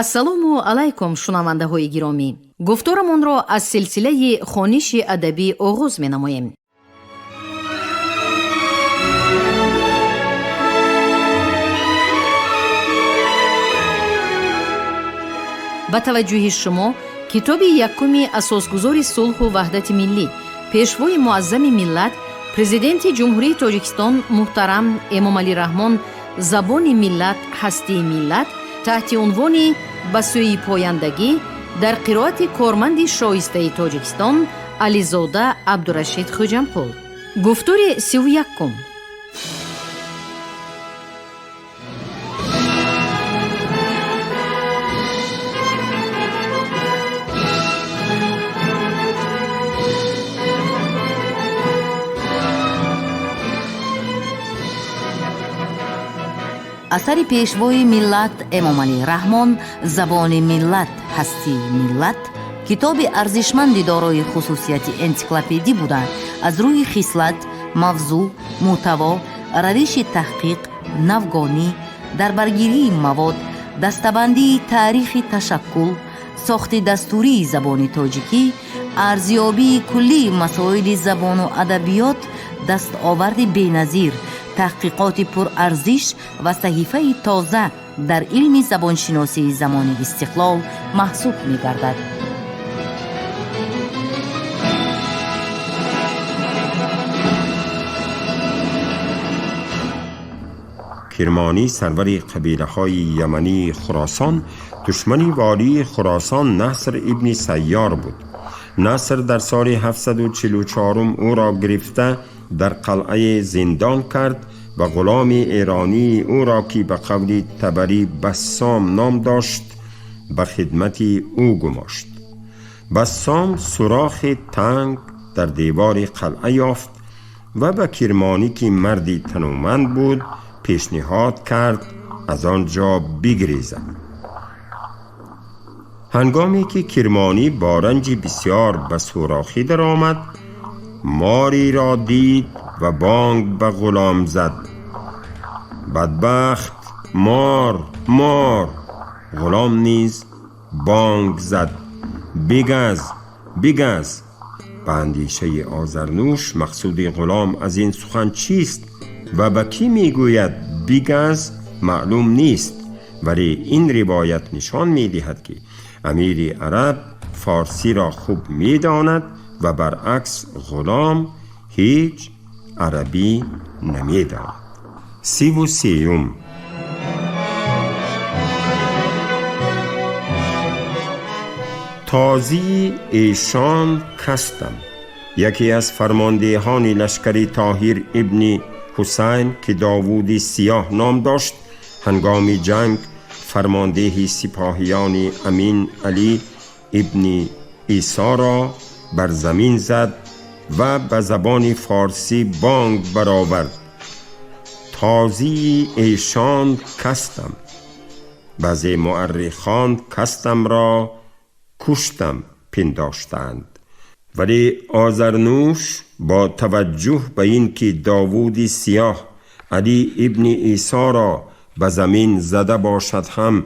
Ассалому алайкум, шунавандаҳои гиромӣ. Гуфторамонро аз силсилаи хониши адабӣ оғоз менамоем. Ба таваҷҷӯҳи шумо китоби якуми асосгузори сулҳу ваҳдати миллӣ, пешвои муаззами миллат, президенти Ҷумҳурии Тоҷикистон муҳтарам Эмомалӣ Раҳмон «Забони миллат, ҳастии миллат» таҳти унвони «Ба сӯи пояндагӣ» дар қироати корманди шоистаи Тоҷикистон Ализода Абдурашид Хӯҷамқул. Гуфтори 31-ум. Асари пешвои миллат Эмомалӣ Раҳмон «Забони миллат, ҳастии миллат» китоби арзишманди дорои хусусияти энсиклопедӣ буда, аз рӯи хислат, мавзӯъ, мӯҳтаво, равиши таҳқиқ, навгонӣ, дарбаргирии мавод, дастабандии таърихи ташаккул, сохти дастурии забони тоҷикӣ, арзёбии куллии масоили забону адабиёт дастоварди беназир, таҳқиқоти пурарзиш ва саҳифаи тоза дар илми забоншиносии замони истиқлол маҳсуб мегардад. Кирмонӣ, сарвари қабилаҳои ямании Хуросон, душмани волии Хуросон Наср ибни Сайёр буд. Наср дар соли 744 ӯро гирифта дар қалъае зиндон кард ва ғуломи эронии ӯро, ки ба қавли Табарӣ Бассом ном дошт, ба хидмати ӯ гумошт. Бассом сурохи танг дар девори қалъа ёфт ва ба Кирмонӣ, ки марди тануманд буд, пешниҳод кард аз он ҷо бигрезад. Ҳангоме ки Кирмонӣ бо ранҷи бисёр ба сурохӣ даромад, море дид ва бонг ба ғулом зад: «Бадбахт, мор, мор!» Ғулом низ бонг зад: «Бигаз, бигаз!» Ба андешаи Озарнӯш, мақсуди ғулом аз ин сухан чист ва ба кӣ мегӯяд «бигаз» маълум нест, вале ин ривоят нишон медиҳад, ки амири араб форсиро хуб медонад ва баръакс ғулом ҳеҷ арабӣ намедонад. 33-ум. Тозии эшон кастам. Яке аз фармондеҳони лашкари Тоҳир ибни Ҳусайн, ки Довуди Сиёҳ ном дошт, ҳангоми ҷанг фармондеҳи сипоҳиёни Амин Алӣ ибни Исоро бар замин зад ва ба забони форсӣ бонг баровард: «Тозии эшон кастам». Баъзе муаррихон кастамро куштам пиндоштаанд, вале Озарнӯш бо таваҷҷӯҳ ба ин ки Довуди Сиёҳ Алӣ ибни Исоро ба замин зада бошад ҳам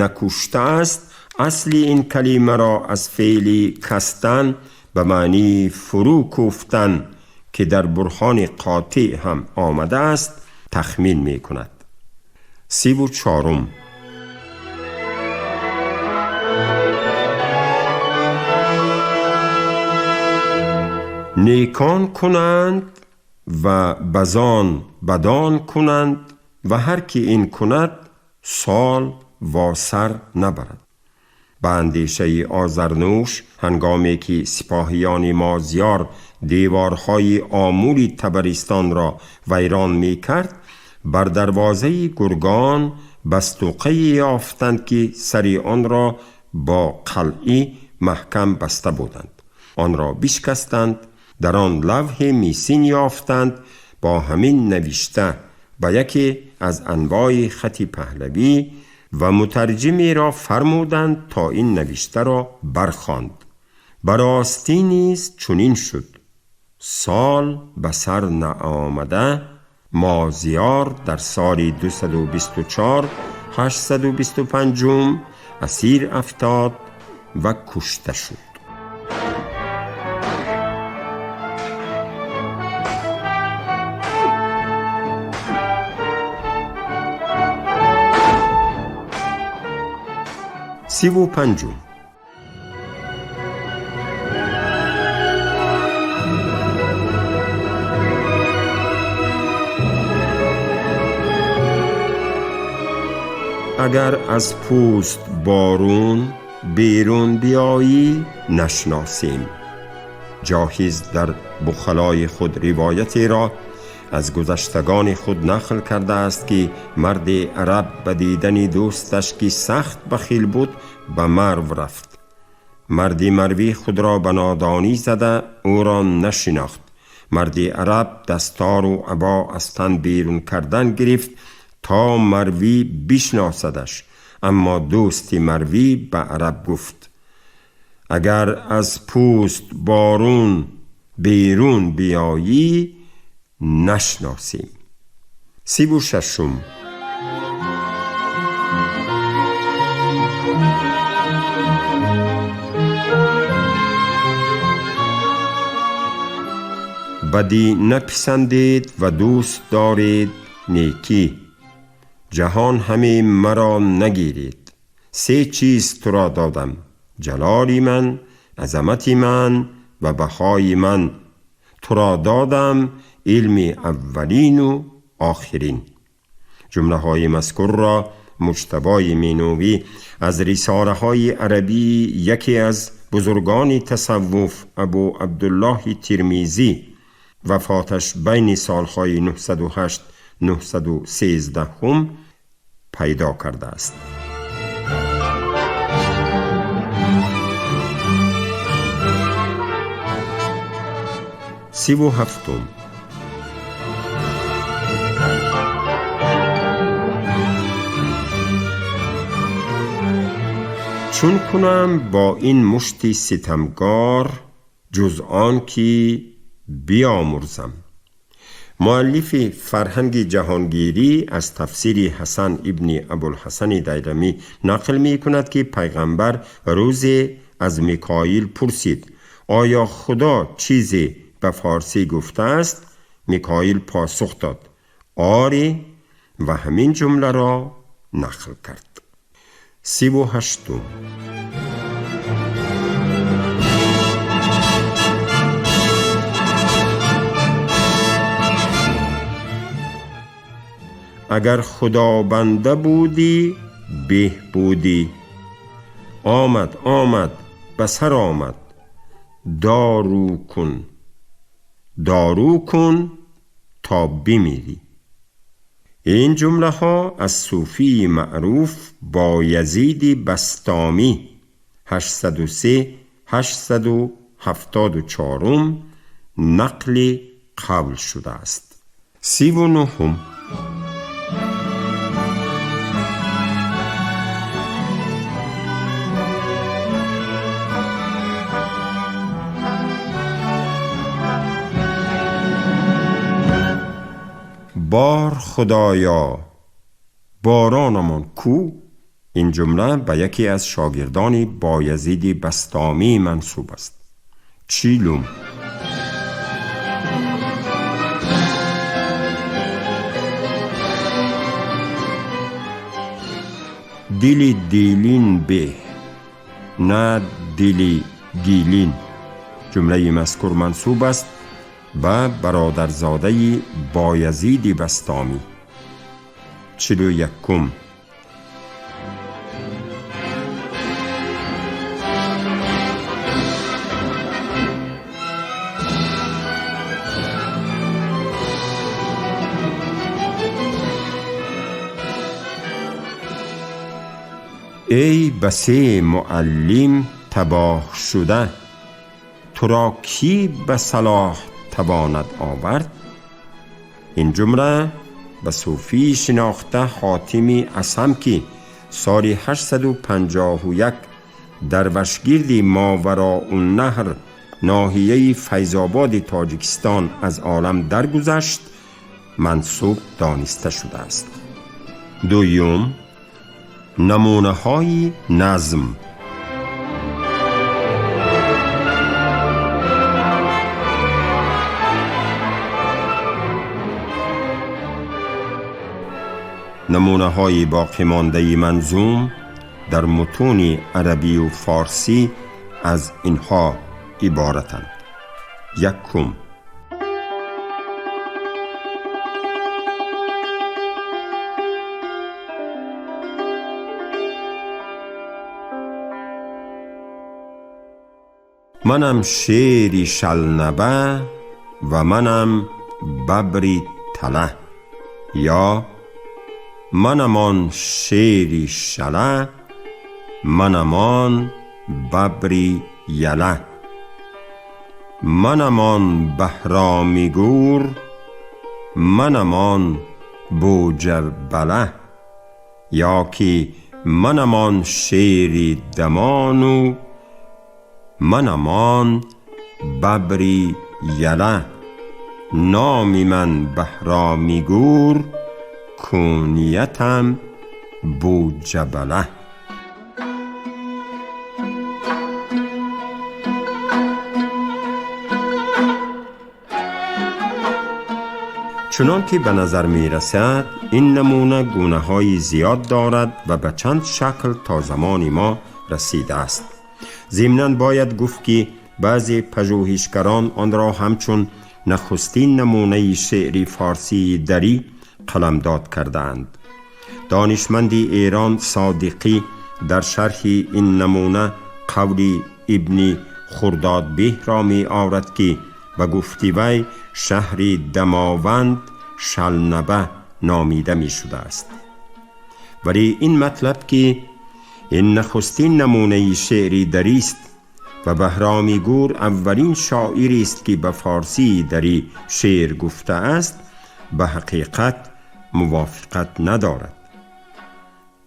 накуштааст, асли ин калимаро аз феъли кастан ба маънии фурӯ кӯфтан, ки дар бурҳони қотеъ ҳам омадааст, тахмин мекунад. 34-ум. Некон кунанд ва базон бадон кунанд ва ҳар ки ин кунад, сол восар набарад. Ба андешаи Озарнӯш, ҳангоме ки сипоҳиёни Мозиёр деворҳои Омули Табаристонро вайрон мекард, бар дарвозаи Гургон бастуқае ёфтанд, ки сари онро бо қалъӣ маҳкам баста буданд. Онро бишкастанд, дар он лавҳи мисин ёфтанд бо ҳамин навишта ба яке аз анвои хати паҳлавӣ ва мутарҷимеро фармуданд, то ин навиштаро бархонд. Ба ростӣ низ чунин шуд. Сол ба сар наомада, Мозиёр дар соли 224 825 اسیر افتاد و کشته شد. 35. اگر از پوست بارون بیرون بیایی نشناسیم. جاهز در بخلای خود روایتی را از گذشتگان خود نقل کرده است که مرد عرب به دیدن دوستش که سخت بخیل بود به مرو رفت. مرد مروی خود را به نادانی زده او را نشناخت. مرد عرب دستار و عبا از تن بیرون کردن گرفت تا مروی بشناسدش، اما دوست مروی به عرب گفت اگر از پوست بارون بیرون بیایی نشناسیم. 36. بدی نپسندید و دوست دارید نیکی، جهان همی مرا نگیرید. 3 چیز تو را دادم: جلالی من، عظمت من و بهای من. تو را دادم علم اولین و آخرین. جمله های مذکور را مجتبی مینوی از رساله های عربی یکی از بزرگان تصوف ابو عبدالله ترمذی، وفاتش بین سالهای 908 913 هم پیدا کرده است. 37. چون کنم با این مشتی ستمگار جز آن که بیامرزم. مؤلف فرهنگ جهانگیری از تفسیر حسن ابن ابوالحسن دیلمی نقل می کند که پیغمبر روز از میکائیل پرسید آیا خدا چیزی به فارسی گفته است؟ میکائیل پاسخ داد آری، و همین جمله را نقل کرد. 38. اگر خدا بنده بودی به بودی. آمد آمد به سر آمد. دارو کن دارو کن تا بمیری. این جمله ها از صوفی معروف با یزید بسطامی 803 874 نقل قول شده است. 39. بار خدایا بارانمان کو. این جمله به یکی از شاگردان بایزید بسطامی منسوب است. 40. دل دیلین به نه دل گیلین. جمله مذکور منسوب است به برادرزاده بایزید بسطامی. 41. ای بسی معلم تباه شده، تو را کی به صلاح تواند آورد؟ این جمله به صوفی شناخته حاتم اصم که سال 851 در وشگرد ماوراء النهر ناحیه فیض‌آباد تاجیکستان از عالم درگذشت منسوب دانسته شده است. دوم، Намунаҳои назм. Намунаҳои боқимондаи манзум дар мутуни арабию форсӣ аз инҳо иборатанд. Якум: Манам шери шалнаба ва манам бабри тала, ё манам он шери шала, манам он бабри яла, манам он баҳроми гур, манам он бӯҷабала, ё ки манам он шери дамону манам он бабри яла, номи ман баҳроми гур, куниятам бӯҷабала. Чунон ки ба назар мерасад, ин намуна гунаҳои зиёд дорад ва ба чанд шакл то замони мо расидааст. Зимнан бояд гуфт, ки баъзе пажӯҳишгарон онро ҳамчун нахустин намунаи шеъри форсии дарӣ қаламдод кардаанд. Донишманди Эрон Содиқӣ дар шарҳи ин намуна қавли Ибни Хурдодбеҳро меорад, ки ба гуфти вай шаҳри Дамованд Шалнаба номида мешудааст. Вале ин матлаб, ки ин нахустин намунаи шеъри дарист ва Баҳроми Гур аввалин шоирест, ки ба форсии дарӣ шеър гуфтааст, ба ҳақиқат мувофиқат надорад.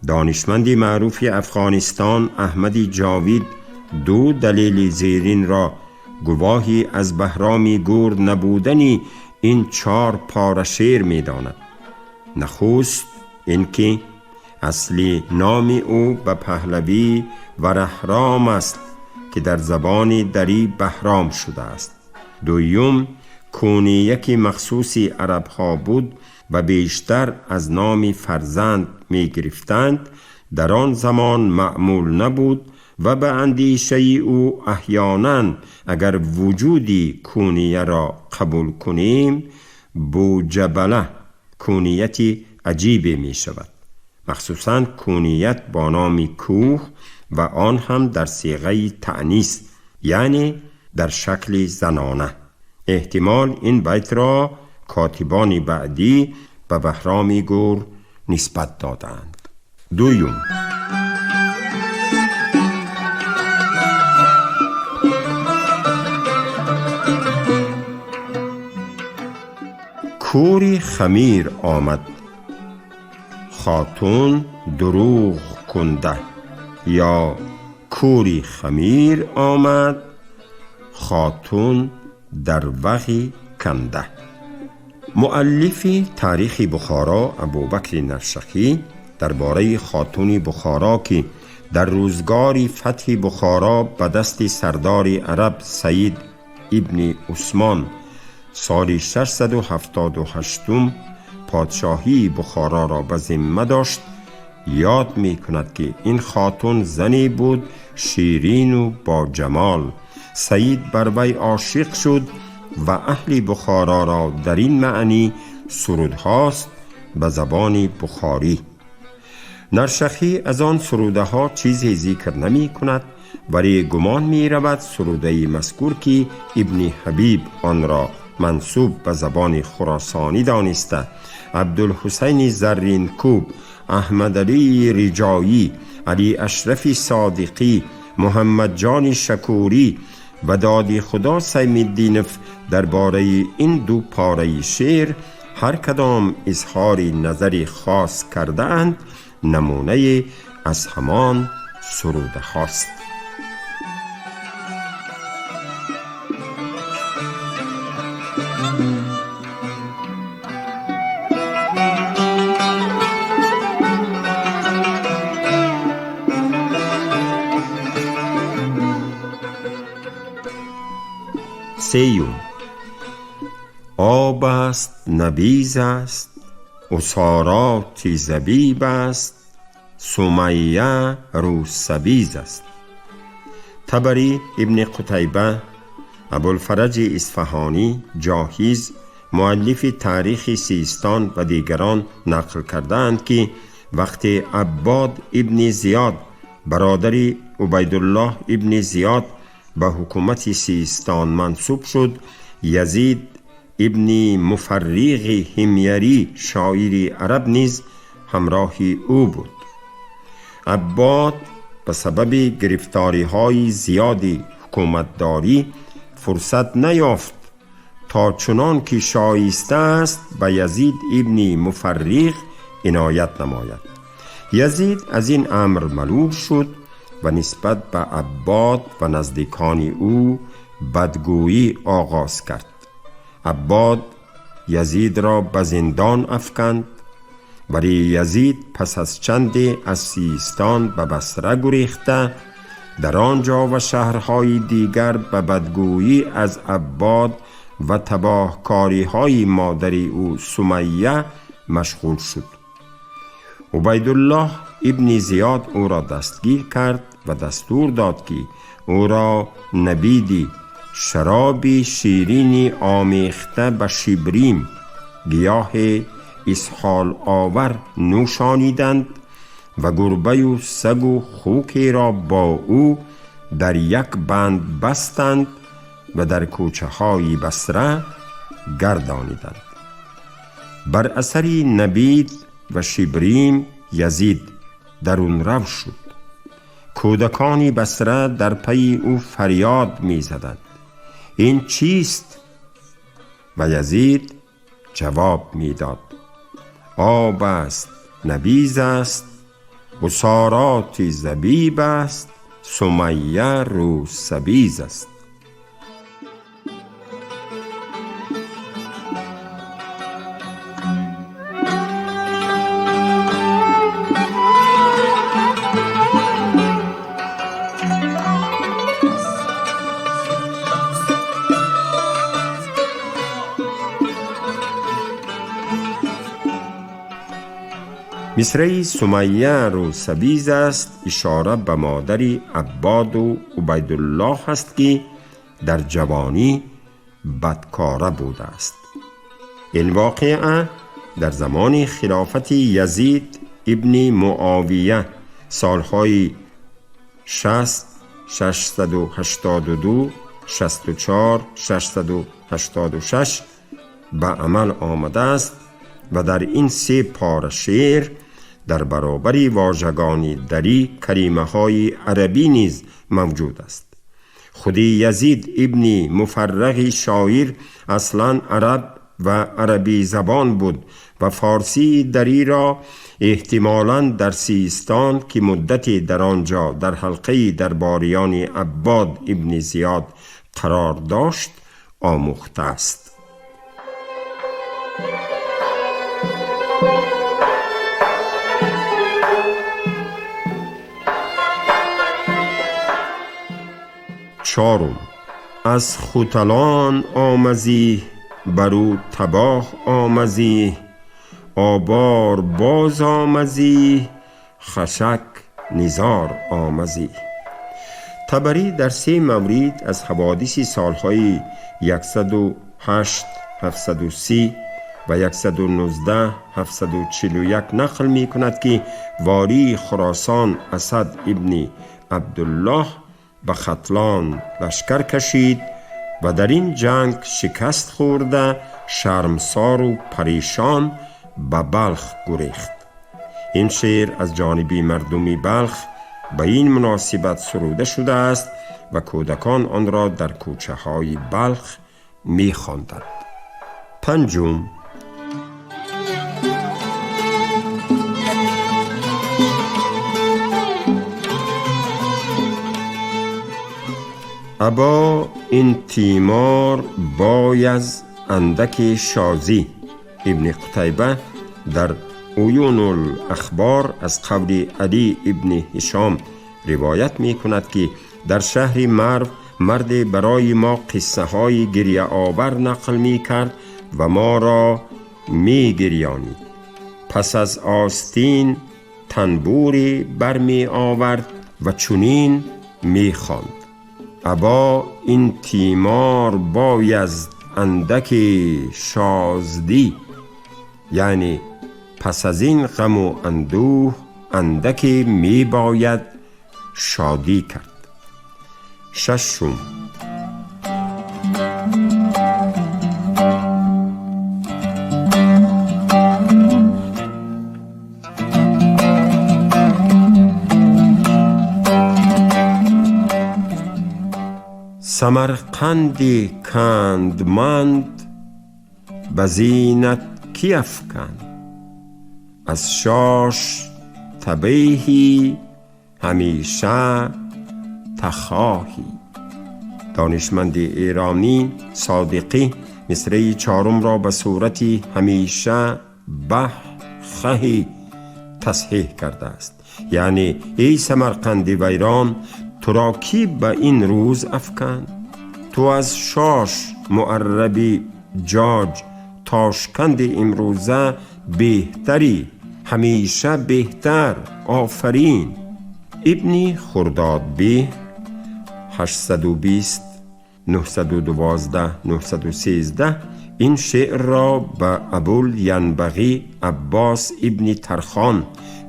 Донишманди маъруфи Афғонистон Аҳмади Ҷовид ду далели зеринро гувоҳи аз Баҳроми Гур набудани ин чор пора шеър медонад. Нахуст ин ки асли номи ӯ ба паҳлавӣ Вараҳром аст, ки дар забони дарӣ Баҳром шудааст. Дуюм, куние ки махсуси арабҳо буд ва бештар аз номи фарзанд мегирифтанд, дар он замон маъмул набуд ва ба андешаи ӯ аҳёнан агар вуҷуди кунияро қабул кунем, бӯҷабала кунияти аҷибе мешавад, махсусан куният бо номи кӯҳ ва он ҳам дар сиғаи таънис, яъне дар шакли занона. Эҳтимол ин байтро котибони баъдӣ ба Баҳроми Гур нисбат додаанд. Дуюм, кӯри хамир омад, хотун дурӯғ кунда, ё кӯри хамир омад, хотун дар вағи канда. Муаллифи таърихи Бухоро Абубакри Наршахӣ дар бораи хотуни Бухоро, ки дар рӯзгори фатҳи Бухоро ба дасти сардори араб Саид ибни Усмон соли 678 подшоҳии Бухороро ба зимма дошт, ёд мекунад, ки ин хотун зане буд ширину боҷамол. Саид бар вай ошиқ шуд ва аҳли Бухороро дар ин маънӣ сурудҳост ба забони бухорӣ. Наршахӣ аз он сурудаҳо чизе зикр намекунад, вале гумон меравад сурудаи мазкур, ки Ибни Ҳабиб онро мансуб ба забони хуросонӣ дониста, Абдулҳусайни Зарринкӯб, Аҳмадалии Риҷоӣ, Али Ашрафи Содиқӣ, Муҳаммадҷони Шакурӣ ва доди Худо Саймиддинов дар бораи ин ду пораи шеър ҳар кадом изҳори назари хос кардаанд, намунае аз ҳамон сурудаҳост. Сеюм: об аст, набиз аст, усороти забиб аст, Сумайя рӯсабиз аст. Табарӣ, Ибни Қутайба, Абулфараҷи Исфаҳонӣ, Ҷоҳиз, муаллифи таърихи Систон ва дигарон нақл кардаанд, ки вақте Аббод ибни Зиёд, бародари Убайдуллоҳ ибни Зиёд, ба ҳукумати Систон мансуб шуд, Язид ибни Муфарриғи Ҳимярӣ, шоири араб, низ ҳамроҳи ӯ буд. Аббод ба сабаби гирифториҳои зиёди ҳукуматдорӣ фурсат наёфт то чунон ки шоиста аст ба Язид ибни Муфарриғ иноят намояд. Язид аз ин амр малул шуд ва нисбат ба Аббод ва наздикони ӯ бадгӯӣ оғоз кард. Аббод Язидро ба зиндон афканд, вале Язид пас аз чанде аз Систон ба Басра гурехта, дар он ҷо ва шаҳрҳои дигар ба бадгӯӣ аз Аббод ва табоҳкориҳои модари ӯ Сумайя машғул шуд. Убайдуллоҳ ибни Зиёд ӯро дастгир кард ва дастур дод, ки ӯро набиди шароби ширини омехта ба шибрим, гиёҳи исҳоловар, нӯшониданд ва гурбаю сагу хукеро бо ӯ дар як банд бастанд ва дар кӯчаҳои Басра гардониданд. Бар асари набид ва шибрим Язид дарунрав шуд. Кӯдакони Басра дар пайи ӯ фарёд мезаданд: ин чист? Ва Язид ҷавоб медод: об аст, набиз аст, усороти забиб аст, Сумайя рӯсабиз аст. Мисраи Сумайя рӯсабиз аст ишора ба модари Аббоду Убайдуллоҳ аст, ки дар ҷавонӣ бадкора будааст. Ин воқеа дар замони хилофати Язид ибни Муовия солҳои 60, 682, 64, 686 ба амал омадааст ва дар ин се пора шеър дар баробари вожагони дарӣ калимаҳои арабӣ низ мавҷуд аст. Худи Язид ибни Муфаррағи шоир аслан араб ва арабӣ забон буд ва форсии дариро эҳтимолан дар Систон, ки муддате дар он ҷо дар ҳалқаи дарбориёни Аббод ибни Зиёд қарор дошт, омӯхтааст. Чорум: аз хуталон омазӣ, барӯ табоҳ омазӣ, обор боз омазӣ, хашак низор омазӣ. Табарӣ дар се маврид аз ҳаводиси солҳои 108, 730 ва 119, 741 нақл мекунад, ки волии Хуросон Асад ибни Абдуллоҳ ба Хатлон лашкар кашид ва дар ин ҷанг шикаст хӯрда, шармсору парешон ба Балх гурехт. Ин шеър аз ҷониби мардуми Балх ба ин муносибат суруда шудааст ва кӯдакон онро дар кӯчаҳои Балх мехонданд. Панҷум: або ин тимор бояз андаки шозӣ. Ибни Қутайба дар Уюнул Ахбор аз қавли Алӣ ибни Ҳишом ривоят мекунад, ки дар шаҳри Марв مرد برای ما قصه های گریه آور نقل می کرد و ما را می گریانید. پس از آستین تنبوری برمی آورد و چنین می خواند: ابا این تیمار باید اندک شازدی، یعنی پس از این غم و اندوه اندکی می باید شادی کرد. ششم، سمرقندی کندمند به زینت کی افکند، از شاش تبیهی همیشه تخاهی. دانشمند ایرانی صادقی مصرع چهارم را به صورت همیشه به خهی تصحیح کرده است، یعنی ای سمرقندی ویران، تو را کی به این روز افکند؟ تو از شاش معربی جاج تاشکند امروزه بهتری، همیشه بهتر، آفرین. ابن خرداد به 820 912 913 این شعر را به ابوالینبغی عباس ابن ترخان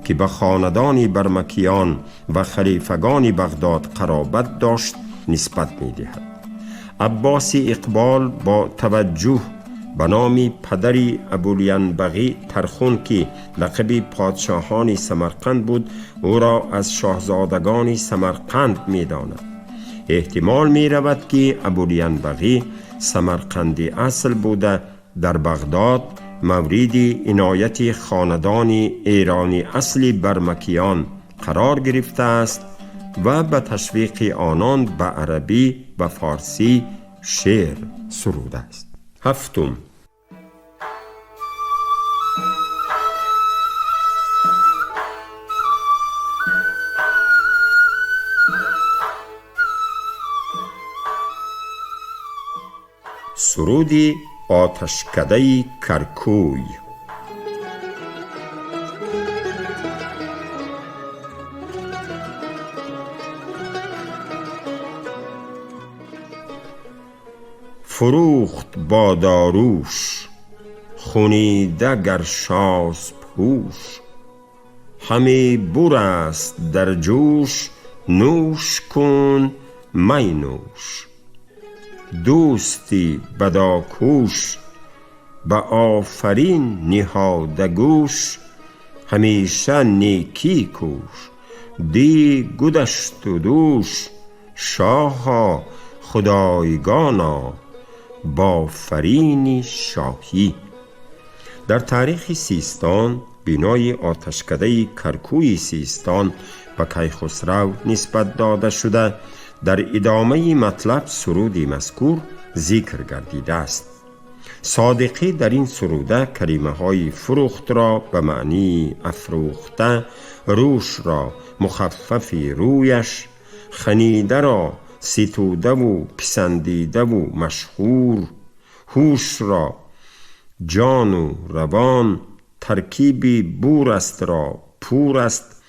که به خاندان برمکیان و خلیفگان بغداد قرابت داشت نسبت می دهد. عباس اقبال با توجه به نام پدری ابوالینبغی ترخون که لقب پادشاهان سمرقند بود، او را از شاهزادگان سمرقند می داند. احتمال می رود که ابوالینبغی سمرقندی اصل بوده، در بغداد مورد عنایت خاندان ایرانی اصل برمکیان قرار گرفته است و به تشویق آنان به عربی و فارسی شعر سروده است. هفتم، سرودی آتشکده کرکوی. فروخت با داروش خونیده گرشاسپ هوش، همی بور است در جوش نوش کن می نوش. دوستی بداکوش به آفرین نهاده گوش، همیشه نیکی کوش دی گدشت و دوش. شاها خدایگانا با فرین شاهی. در تاریخ سیستان بینای آتشکده کرکوی سیستان به کیخسرو نسبت داده شده. در ادامه مطلب سرود مذکور ذکر گردیده است. صادقی در این سروده کلمه های فروخت را به معنی افروخته، روش را مخفف رویش، خنیده را ستوده و پسندیده و مشهور، هوش را جان و روان، ترکیب بور است را پور است،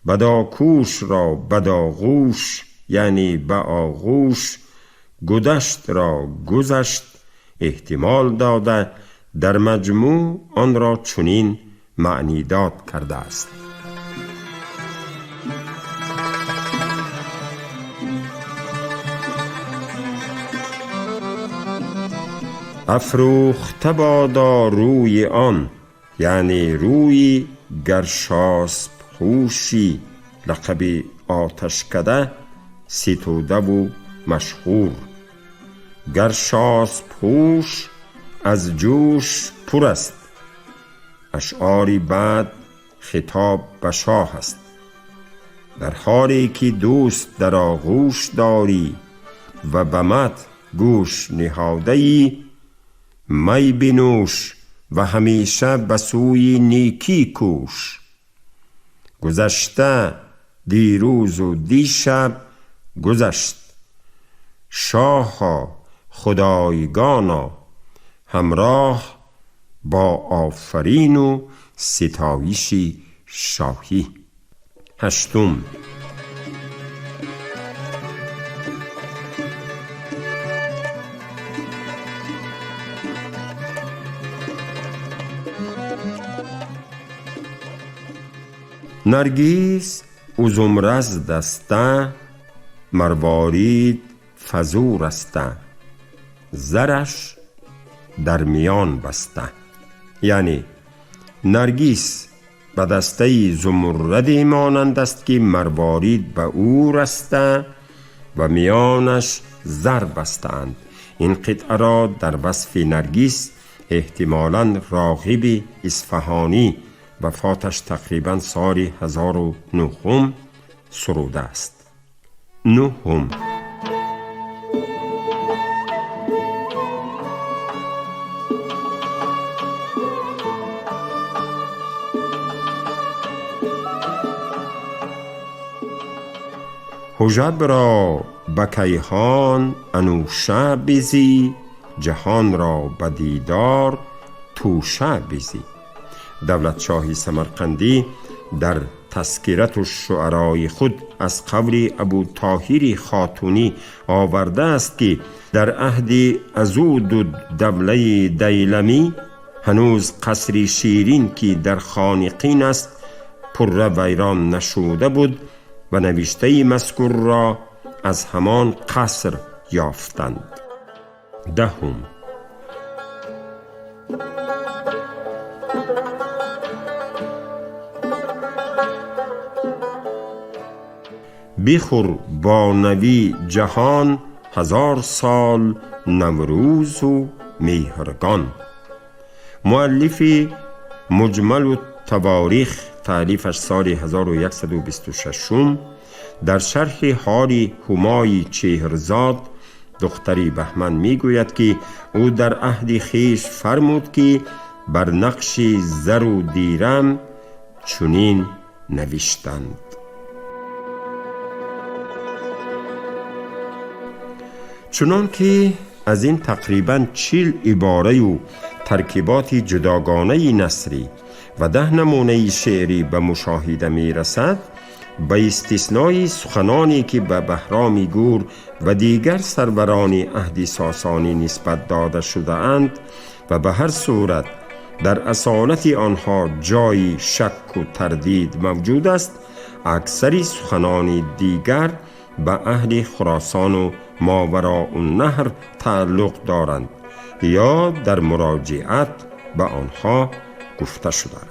بداکوش را بداغوش یعنی به آغوش، گذشت را گذشت احتمال داده، در مجموع آن را چنین معنی داد کرده است. افروخته بادا روی آن، یعنی روی گرشاسپ هوشی، لقب آتشکده ستوده و مشهور. گرشاسپ هوش از جوش پر است. اشعاری بعد خطاب به شاه است. در حالی که دوست در آغوش داری و به مت گوش نهاده ای، می بنوش و همیشه به سوی نیکی کوش. گذشته دیروز و دیشب گذشت، شاها خدایگانا، همراه با آفرین و ستایشی شاهی. هشتم، نرگیس ازمرز دسته، مروارید فزور است، زرش در میان بسته. یعنی نرگیس به دسته زمردی مانند است که مروارید به او رسته و میانش زر بستند. این قطعه را در وصف نرگیس احتمالاً راغب اصفهانی، وفاتش تقریباً سال 1009 سروده است. نهم، حجب را به کیهان انوشه بزی، جهان را به دیدار توشه بزی. دولتشاهی سمرقندی در تذکرة الشعرای خود از قول ابو طاهر خاتونی آورده است که در عهد عضد الدوله دیلمی هنوز قصر شیرین که در خانقین است پره ویران نشده بود و نوشته مذکور را از همان قصر یافتند. دهم، بخور با نوی جهان 1000 سال نوروز و مهرگان. مؤلف مجمل التواریخ تالیفش سال 1126 در شرح حال همای چهرزاد دختری بهمن میگوید که او در عهد خویش فرمود که بر نقش زر و دیرم چنین نوشتند: چنان که از این تقریباً 40 عباره و ترکیبات جداگانه نثری و 10 نمونه شعری به مشاهده می رسد، به استثنای سخنانی که به بهرام گور و دیگر سروران عهد ساسانی نسبت داده شده اند و به هر صورت در اصالت آنها جای شک و تردید موجود است، اکثر سخنان دیگر به اهل خراسان و ماوراء النهر تعلق دارند یا در مراجعت به آنها گفته شدند.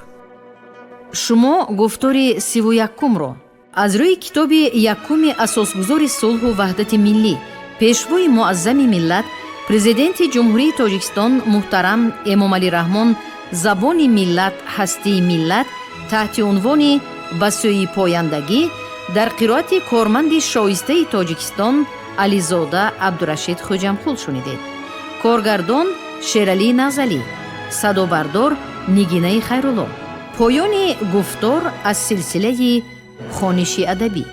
شما گفتار 31 را از روی کتاب یکم اساسگذار صلح و وحدت ملی، پیشوای معظم ملت، پرزیدنت جمهوری تاجیکستان محترم امامعلی رحمان، زبان ملت هستی ملت، تحت عنوان به سوی پایندگی در قرائت کارمند شایسته تاجیکستان علیزاده عبدالرشید خوجامقул شنیدید. کارگردان شیرالی نظری، صدابردار نگینه خیرالله. پایان گفتار از سلسله خوانش ادبی.